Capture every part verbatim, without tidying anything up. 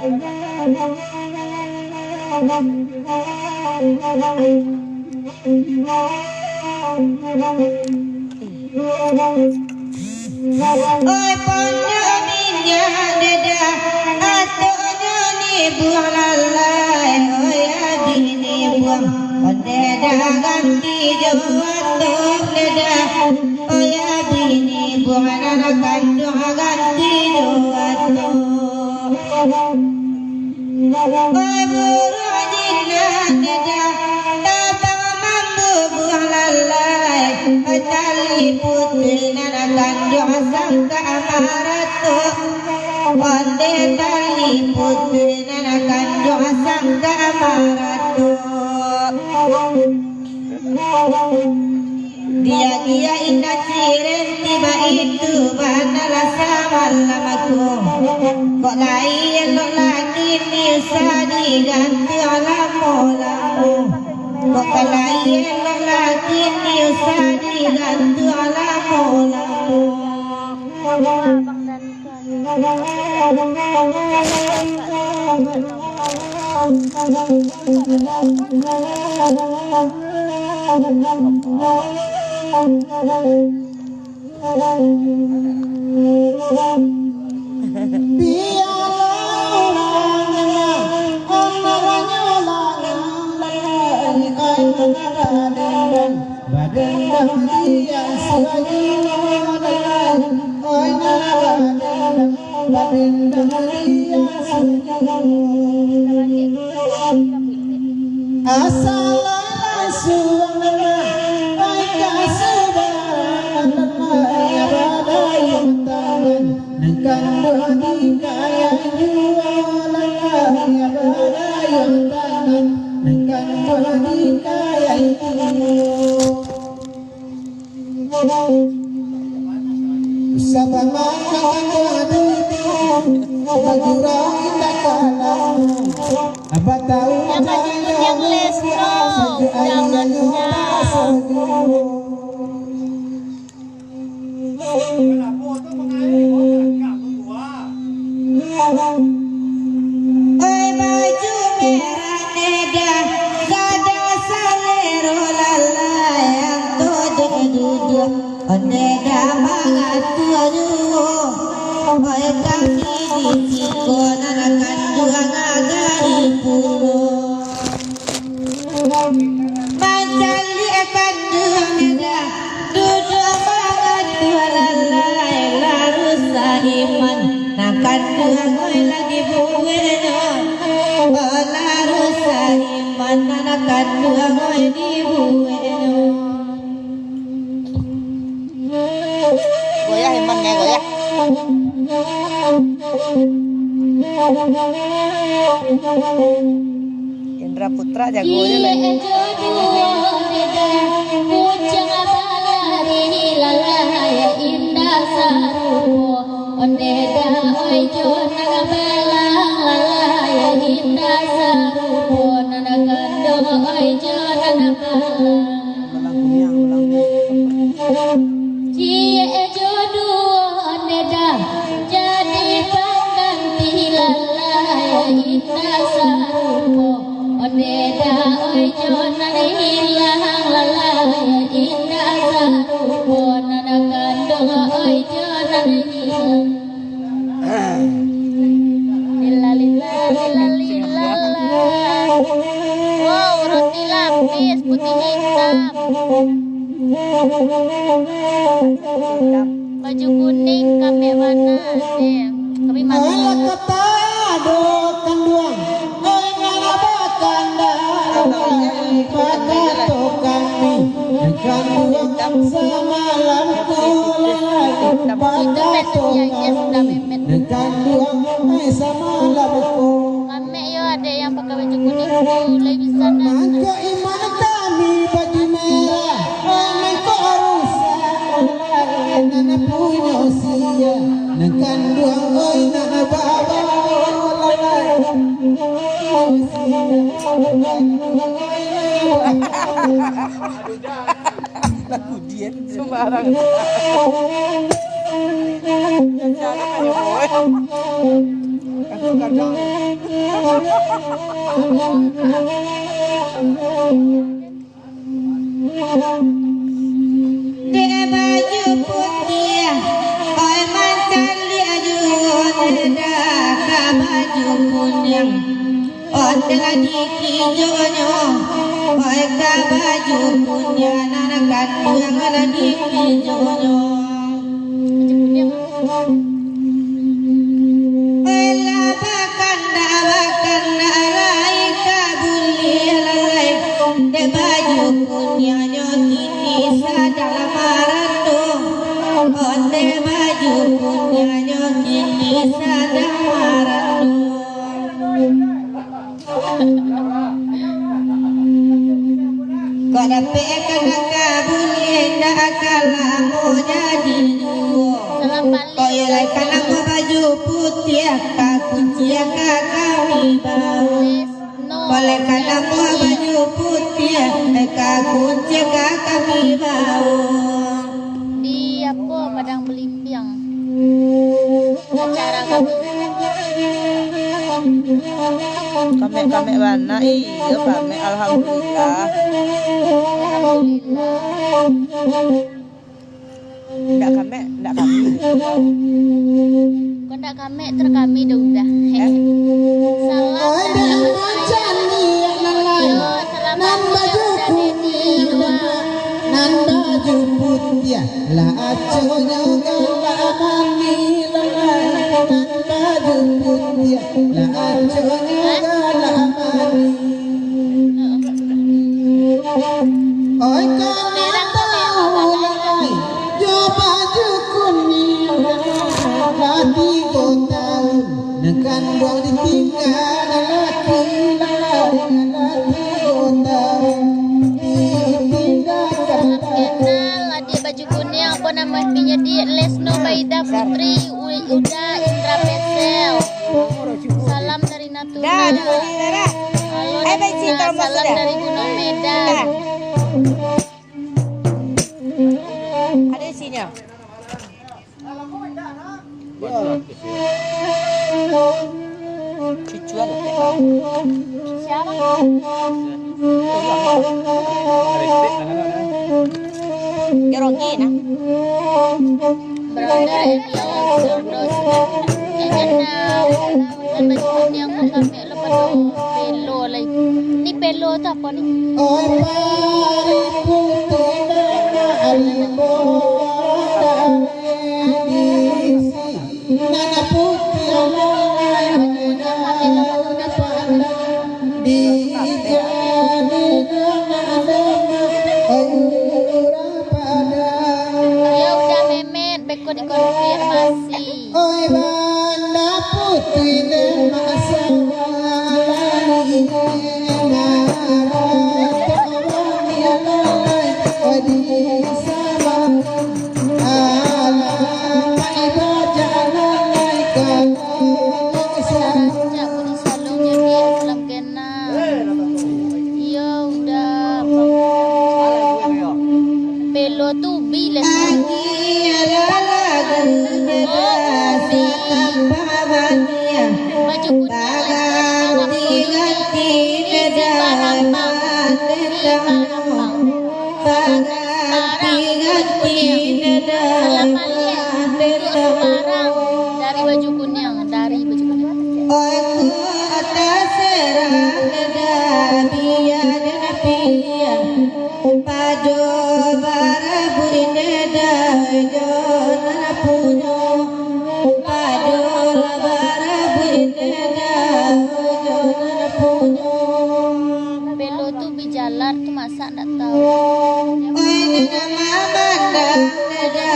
Oi, pondok minyak dedah, atonyo ni buah lalai. Oi, abih ni buah, onde dah ganti jo atok dedah. Oi, abih ni buah, nan kanduang ganti jo atok. Oi, buruak jinak dedah, tabang mambubuah lalai. Oi, tali putuih nan kanduang sangkak maratok. Onde tali putuih nan kanduang sangkak maratok. Diagiah indak cirenti baitu banalah samalam ko. Kok lai elok laki ni usah digantuang lamo-lamo. Kok lai elok laki ni usah digantuang lamo-lamo. Badendang di asuah jiwa lalai, oi nan badendang, badendang di asuah jiwa. Asa lalai suang nan pai ka subarang nan lalai badayuang tangan. Nan kanduang di kayai juo lalai badayuang tangan, nan kanduang di kayai juo. Sabab mangko kanduang duduak, bagurau indak ka lamo. Abah tahu. Yang baju kuning, Lesto, jangan. Oi, baju merah dedah, gadang salero lalai, ang tu duduk, onde dah mangatua juo. Oi, kami di siko nan kanduang agari pulo. Mancaliak kanduang dah, duduak mangatua lalai, lah rusak iman, nan kanduang oi lagi buehnyo. Lah rusak iman, nan kanduang oi dibuehnyo. Goyah iman, goyah. Indra Putra jago je lah. Ciek jo duo dedah, kuciang balari lalai indak sarupo. Onde dah oi jo nan balang lalai indak sarupo, nan kanduang oi jo nan balang. Ciek jo duo onde dah, jadi pangganti lalai indak sarupo. Onde dah oi jo nan hilang lalai indak sarupo, nan kanduang oi jo nan hilang. Lila, lila, lila, lila. Wow, roti lapis putih hitam. Baju kuning, kamek warna, eh, kami makan. Alah kata ado kanduang, oi, ngana bakanda, oi, bakato kami, kanduang samalam ko lalai, bakato kami. Kanduang, eh, samalam ko. Ramek yo, ado yang pakai baju kuning tu, lai bisa dah. Mangko iman kami baju merah, eh, mangko rusak, eh, nan punyo sia, nan kanduang, oi, nan babawa lalai. Lagu Dian sembarang. Jangan ada boy. Dek baju putiah, oi mancaliak juo, dek ka baju kuniang, oi lah dikijonyo, oi ka baju kuniang, nan kanduang lah dikijonyo. Alah bakandak, bakandak lai ka buliah lai. Dek baju kuniangnyo kini sadang marandong. Ondeh baju kuniangnyo kini sadang marandong. Kok dapek ka ndak ka buliah, ndak ka lamo jadi juo. Salam balik. Kok iyo lai ka namuah baju putiah, ka kunci ka kami bao. Wisnu. Kok lai ka namuah baju putiah, ka kunci ka kami bao. Di apo, Padang Belimbing. Acara kami. Kamek-kamek bana, iyo, kamek, alhamdulillah. Alhamdulillah. Ndak kamek, ndak kami. Kok ndak kamek, terus kami dah udah. Eh? Salam dari Mas Rai. Yo, salam dari Mas Rai. Nan baju putiah, lah aconyo galak manih, lah nan baju putiah, lah aconyo galak manih. Oi, kami tahu lah lai, jo baju kuniang, lah tigo taun, nan kanduang ditingga, lah tigo taun, ditingga. Salam kenal, adik baju kuniang, apo namo F B-nyo, Dik? Lesno Baida Putri, U-, Uda Indra Pesel. Salam dari Natuna. Halo Natuna, salam dari Gunung Medan. Ado isinyo. Cucuan. Siapa? Yo, Rogi, nah. Brother Elio, Sordo, Sunan. Jangan tahu. Kan baju putiang kok kamek lo pado pelo lai. Ni pelo tu apo ni? Oi, pari putih, pari putih. Nana putih, di jadi nana dama, oi, urang Padang. Yo udah, Memet, beko dikonfirmasi. Oi, banda putih, deh, masa lani, deh, marah, tak mau, ya, oi, di Sabang. Cak Budi Salong jadi salam kenal. Iyo, udah. Pelo tu bi lah. Baju kuning. Di Barampang. Di Barampang. Salam baliak, dari baju kuniang, dari baju kuniang. Oi, kota serang dada, biar dan pilihan. Pado barabuih dada, jo nan punyo. Pado barabuih dada, jo nan punyo. Pelo tu bijalar tu masak ndak tahu. Oi, nan mamandang dada,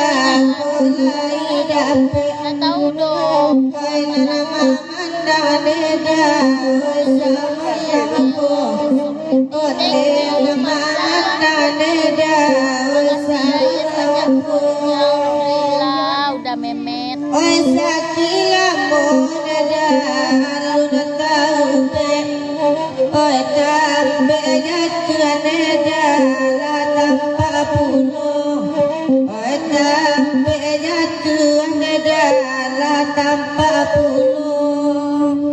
mulai dapek. Ndak tahu doh. Oi, nan mamandang dada, oi, samo yang aku. Oi, nan mamandang dada, oi, samo yang aku. Alhamdulillah, udah Memet. Oi, sakik lamo dada, alun tahu pek. Oi, tampek jatuah neda lah tampak pulo. Oi, tampek jatuah neda lah tampak pulo.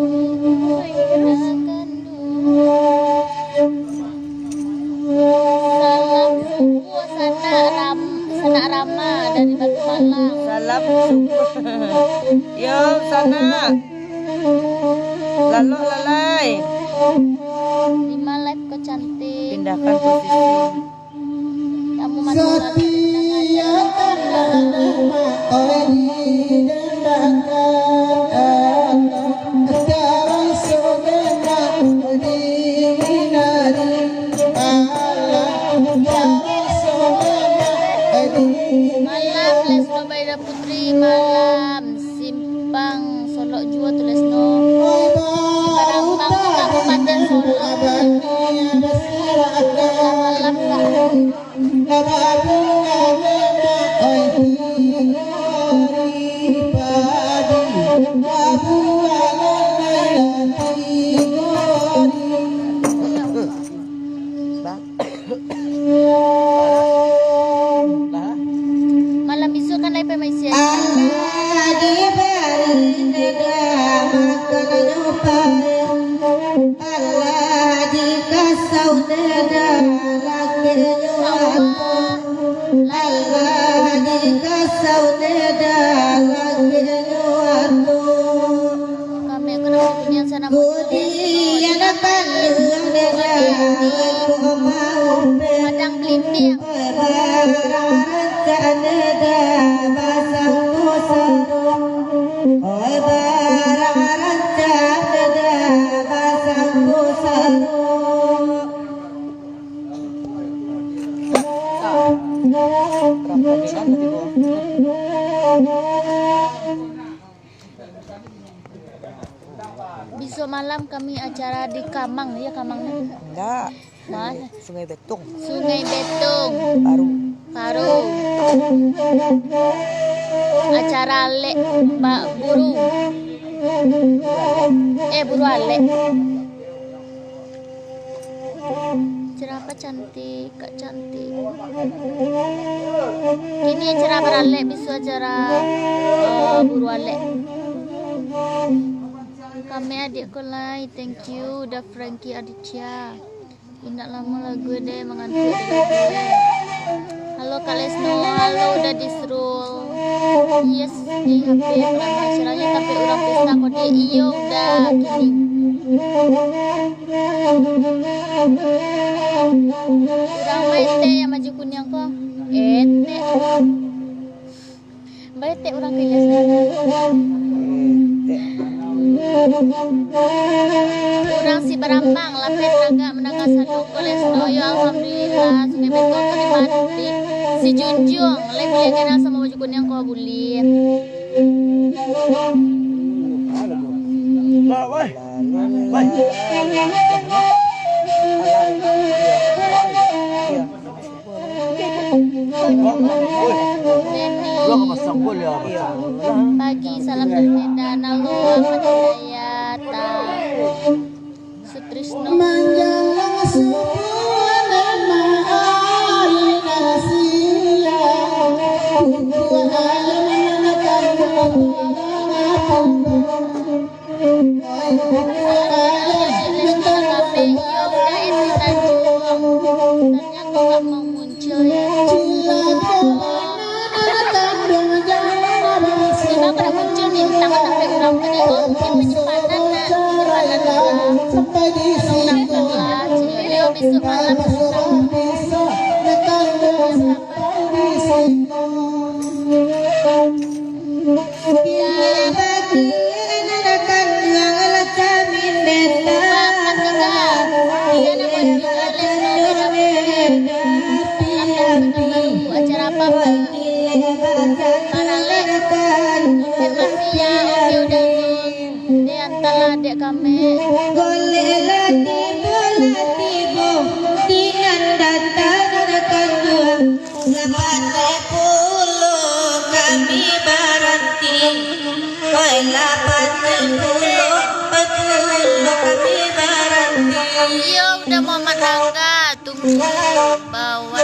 Halo, Lalai. Lima live ko cantik. Pindahkan posisi. Kamu masuk lagi, Lalai. Malam, Lesno Baida Putri, malam. Simpang Solok juo tu, Lesno. Di Barambang tu, Kabupaten Solok. Malam, Kak. Malam bisuak kan lai pamaisian. Alah dibari neda makan nyo parah. Alah dikasau neda lakinyo atuah. Alah dikasau neda lakinyo atuah. Kami kena punya sana. Kudian panduang neda, Padang Belimbing. Bisuak malam kami acara di Kamang, ya, Kamang ni. Indak. Mana? Sungai Betung. Sungai Betung. Paru. Paru. Acara alek ba-, buru. Eh, buru alek. Acara apa cantik, Kak cantik. Kini acara baralek, bisuak acara, eh, buru alek. Kami adik ko lai, thank you, udah Frankie Aditya. Indak lamo lagu deh, mangantuak deh lagu deh. Halo Kak Lesno, halo udah di Srul. Yes, di H P lamo acaranyo, tapi urang pesta ko deh, iyo udah kini. Urang main teh yang baju kuniang ko. Etek. Baetek urang ka Ilyas. Urang si Barambang, lapeh tagak mandanga Sandung Koles Doyo, alhamdulillah, Sungai Betung tu di Mati. Si Junjung, lai buliah ganal samo baju kuniang ko buliah. Pagi, salam dari Medan, halo, Ahmad Hidayat, Sutrisno. Manjalang subuh, lemah ari nasiang, bubur ayam makan. Acara apa, Pak? Paralek. Konfirmasi ya, oke, udah, Ning. Dek, antarlah adek kami. Golek lah tibo, lah tibo, dingan datang datang jua. Lah panek pulo kami baranti. Oi, lah panek pulo, pulo kami baranti. Iyo, udah Muhammad Rangga, tunggu bawah.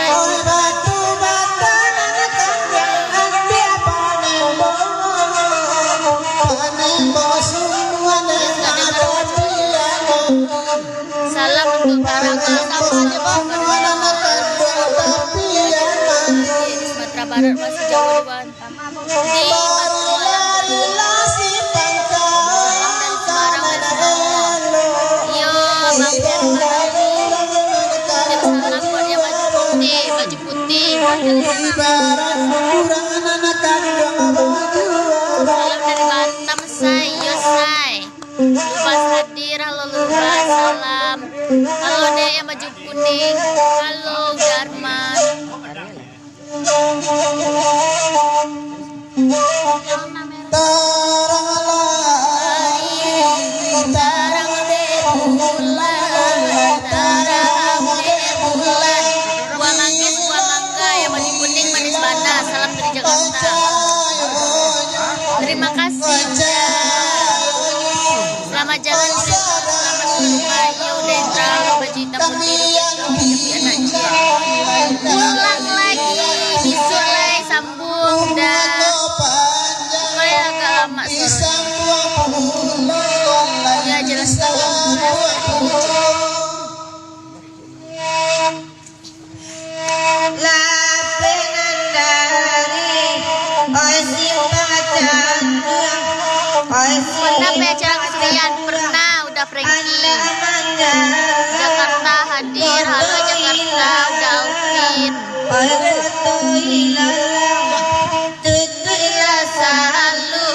Oi, batu bata nan kanjang, ambiak panembok. Panembok sumua nan ado di. Salam untuk Rangga, sama aja, Bang. Di Sumatera Barat masih jauh di bawah. Di Batu Malam. Salam dari Semarang dan Salam buat yang baju putih, baju putih. Salam dari Batam, say, yo, say. Lubas hadir, halo Lubas, salam. Halo dek yang baju kuning, halo Darman. Tarang lai, tarang dek bulan, tarang dek bulan. Buah manggis, buah mangga, yang warna kuning, manis bana. Salam dari Jakarta. Terima kasih. Selamat jalan, selamat ke rumah. Yo, Dendra, baju hitam putih, tapi anak ciek. Pulang lagi, besok lai sambung dah. Supaya agak lama sore. Ya, jelas tahu. Lapeh nan dari, oi simpang Tanjuang, oi simpang Tanjuang. Pernah pai acara kesenian? Pernah, udah Frankie. Jakarta hadir, halo Jakarta, udah Alvin. Oi foto ilalang, tutuilah sahalu,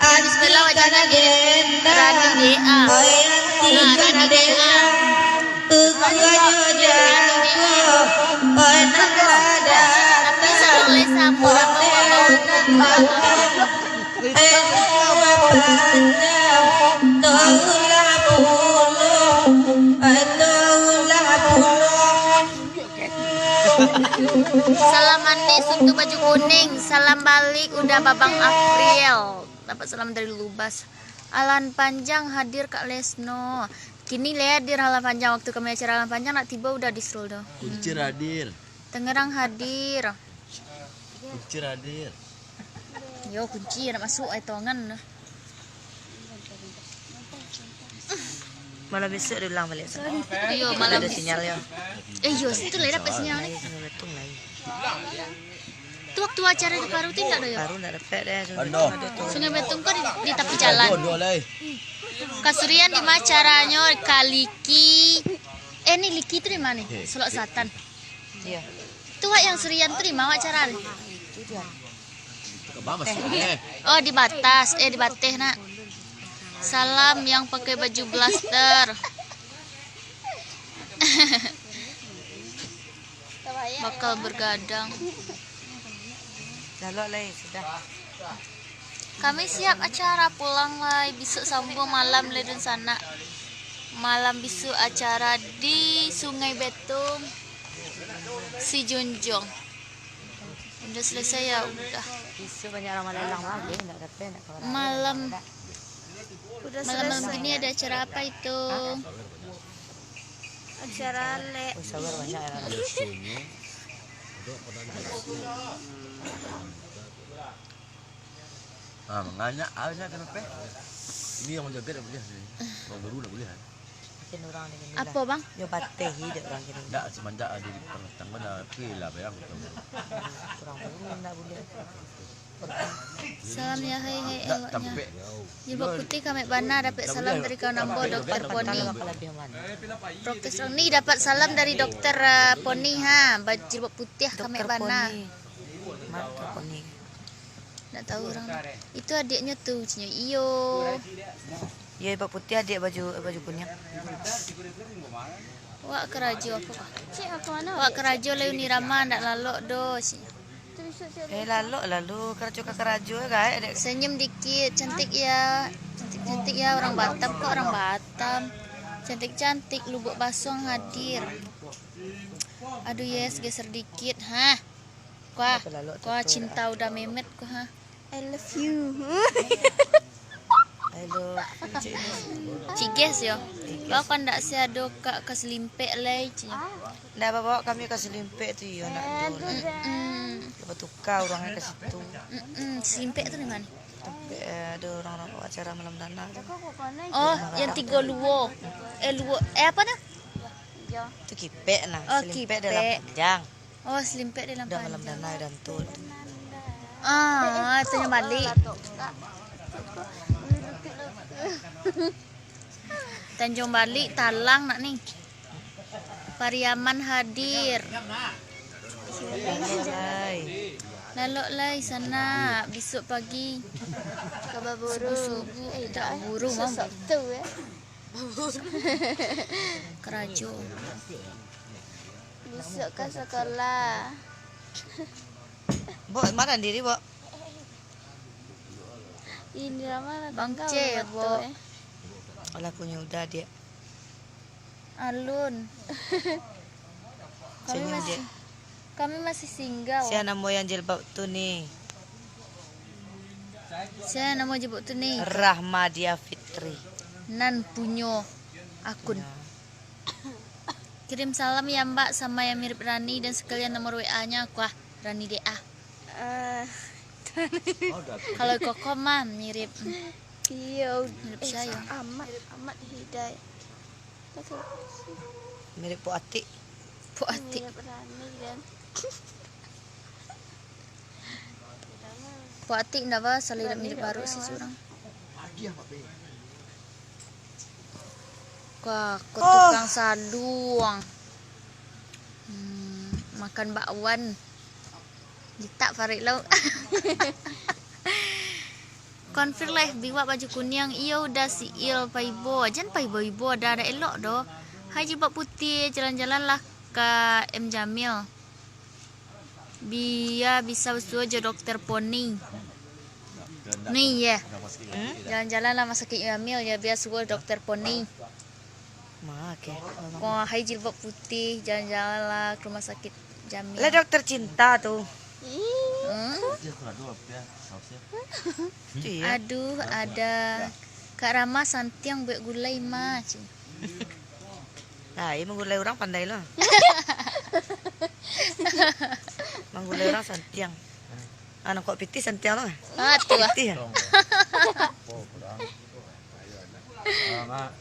Bismillah, wajah Rani, Rani D A. Oi anti Rani D A. Tapi salah sama. Salam manis untuk baju kuning. Salam balik udah Babang April. Dapat salam dari Lubas. Alan Panjang hadir, Kak Lesno. Kini le hadir Alan Panjang. Waktu kami acara Alan Panjang nak tibo udah di Seoul tu. Kuncir hadir. Tangerang hadir. Kuncir hadir. Yo, kunci nak masuk ai tongan tu. Malam besok dia ulang balik. Iyo, malam besok. Ada sinyal yo. Eh, yo, situ lah dapat sinyal ni. Sinyal betul lah. Tu waktu acara di Paru tu indak ado yo? Paru indak dapek deh. Sungai Betong ko di, di tapi jalan. Kasurian di ma acaranyo? Ka Liki. Eh, ni Liki tu di ma ni? Solok Selatan. Iyo. Tu wak yang Surian tu di ma wak acara ni? Oh, di Batas. Eh, di Bateh, nak. Salam yang pakai baju blaster. Bakal bergadang. Lalok lai, sudah. Kami siap acara pulang lai, bisuak sambuang malam lai dunsanak. Malam bisuak acara di Sungai Betong, Sijunjuang. Udah selesai ya, udah. Bisuak banyak urang malalang lagi, ndak dapek, ndak kawa. Malam, malam-malam gini ada acara apa itu? Acara lek. Oh, sabar, banyak ya. Ah, manganyak, ah, nya kanape? Ini yang manjaga dak buliah ni. Urang baru dak buliah. Mungkin urang ni. Apo, Bang? Nyo batehi dek urang kini. Dak, semenjak ado di pengatang dah, oke lah, bayang. Urang baru dak buliah. Salam ya, hai, hai, eloknya. Jilbab putih kamek bana, dapek salam dari kawan ambo, Dokter Poni. Prokes ni dapat salam dari Dokter, ah, Poni, ha, baju jilbab putih kamek bana. Dokter Poni. Mantap, Poni. Ndak tahu urang tu. Itu adiknyo tu, cinyo. Iyo. Iyo, jilbab putih, adik baju, baju kuniang. Wak karajo apo, Kak? Wak karajo lai Unirama, ndak lalok doh, cik. Eh, lalok lalu, karajo ka karajo, gaek, dek. Senyum dikit, cantik ya. Cantik-cantik ya, orang Batam kok, orang Batam. Cantik-cantik, Lubuk Basuang hadir. Aduh, yes, geser dikit, ha. Kuah, kuah cinta udah memet, kuah, ha. I love you. I love you, Cik Ines. Ciges yo. Ciges. Bang, kok ndak si ado ka, ka Selimpek lai, Cik. Ndak bawa kami ka Selimpek tu yo, nak tu. Mm-mm. Batukar urangnya ka situ. Mm-mm. Selimpek tu di mana? Tapi, eh, ada orang-orang bawa acara malam dana tu. Oh, yang tiga luo. Eh, luo. Eh, apa dah? Tu Kipek nah. Oh, Selimpek dalam Kipek. Panjang. Oh, Selimpek dalam Panjang. Dah malam dana dan tu. Ah, tu yang balik. Tanjung Balik, Talang nak ni. Pariaman hadir. Lalok lai. Lalok lai sanak, bisuak pagi. Subuh-subuh. Eh, tak buru, Mam. Sabtu, eh. Karajo. Bisuak ka sakolah. Bok, ma diri, Bok? Ini lah, Bang Cek, Bok. Alah, punyo udah dia. Alun. Kami masih, kami masih singgau. Sia namo yang jilbab tu ni? Sia namo jilbab tu ni? Rahmadia Fitri. Nan punyo akun. Ya. Kirim salam ya, Mbak, sama yang mirip Rani dan sekalian nomor W A-nya aku ah, Rani D A. Eh. Kalau Koko mah mirip. Iyo, mirip eh, saya. Amat, Amat Hidayat. Mirip Pok Atik. Pok Atik. Mirip Rani kan. Pok Atik ndak ba, salira mirip baru sih surang. Wah, ko tukang saluang. Hmm, makan bakwan. Litak paruik lo. Konfir lah F B wak baju kuniang, iyo udah siil paibo. Jan paibo-ibo, dah ada elok doh. Hai jilbab putiah, jalan-jalan lah ka M Jamil. Bia bisa basuo jo Dokter Poni. Ni, yeh. Hmm? Jalan-jalan lah masakik Jamil, yo bia suo Dokter Poni. Ma, oke. Wah, hai jilbab putiah, jalan-jalan lah ke rumah sakit Jamil. Lah dokter cinta tu. Hmm? Iya. Aduh, ada. Kak Rama santiang buek gulai, ma, cih. Nah, iya manggulai urang pandai lo. Manggulai urang santiang. Ah, nangkok pitih santiang lo. Ah, tu ah. Pitih, ah.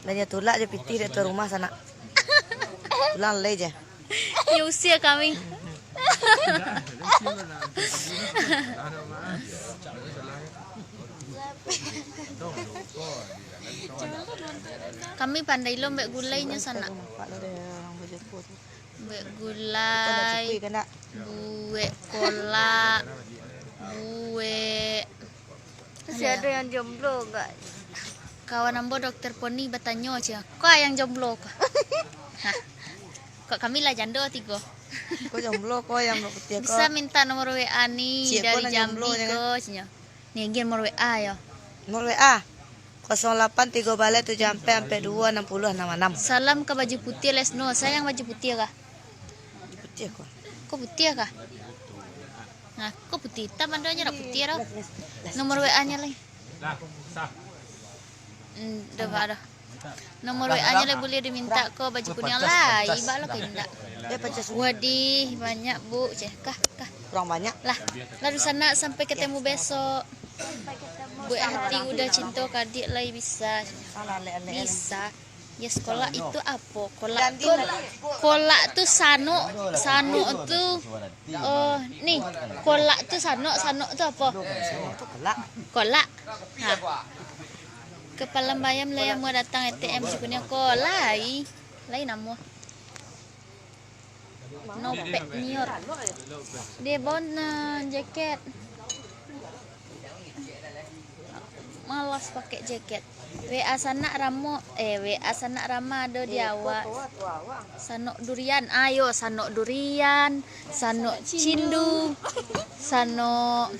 Lah nyo tulak jo pitih dek tuan rumah sanak. Pulang lai je. Nyo usia kami. Kami pandai lo buek gulai nyo sanak. Buek gulai, buek kolak, buek. Masih ada yang jomblo enggak? Kawan ambo Dokter Poni batanyo, ceh. Kok yang jomblo ko? Hah. Kok kami lah jando tigo. Kok jomblo ko yang rambut putiah ko? Bisa minta nomor W A ni dari Jambi ko, ceh. Ni, gin nomor W A yo. Nomor W A, kosong lapan tigo baleh tujuh ampek ampek duo anam puluah anam anam. Salam ka baju putiah Lesno. Sayang baju putiah kah? Baju putiah ko. Ko putiah kah? Nah, ko putiah hitam ado nyo, dak putiah doh. Nomor W A-nyo lai. Hmm, dah, dah. Nomor W A-nyo lai buliah dimintak ko baju kuniang lai, iba lo ka indak. Wadih, banyak, Bu, ceh. Kah, kah. Kurang banyak. Lah, lalu sanak sampai ketemu besok. Buek hati udah cinto ka adiak lai bisa. Bisa. Yes, kolak itu apo? Kolak tu, kolak tu sanok, sanok tu, oh, ni, kolak tu sanok, sanok tu apo? Kolak. Ha. Kepala bayam lai amuah datang A T M baju kuniang ko lai. Lai namo. Nopek nior. Dia bawa, nah, jaket. Malas pakai jaket. W A sanak Ramo, eh, W A sanak Rama ado di awak. Sanok durian, ayo sanok durian, sanok cindu, sanok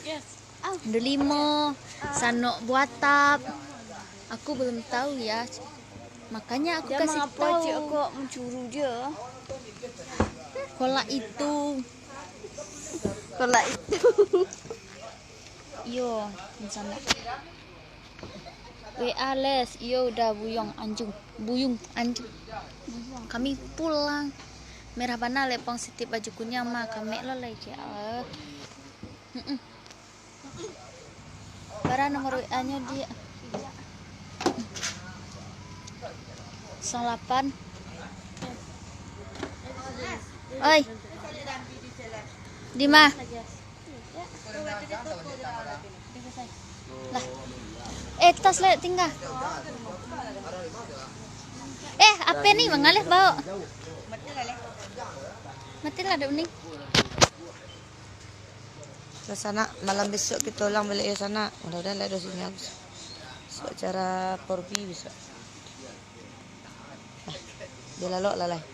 delimo, sanok buatap. Aku belum tahu ya. Makanya aku kasih tahu. Cik, kok mencuru je? Kolak itu. Kolak itu. Iyo, di sana. W A les, iyo udah buyung anjung, buyung anjung. Kami pulang. Merah bana lepong sitip baju kuniang mah, kamek lo lai cek. Mm-mm. Bara nomor W A-nyo di kosong lapan. Oi. Di ma? Lah. Eh, tas lek tinggal. Eh, apo ni mangaleh bao? Matilah, dak uning. Lah, sanak, malam besok kito ulang baliak yo, sanak. Mudah-mudahan lah ado sinyal. Besok acara four B besok. Ah, bia lalok lah, lai.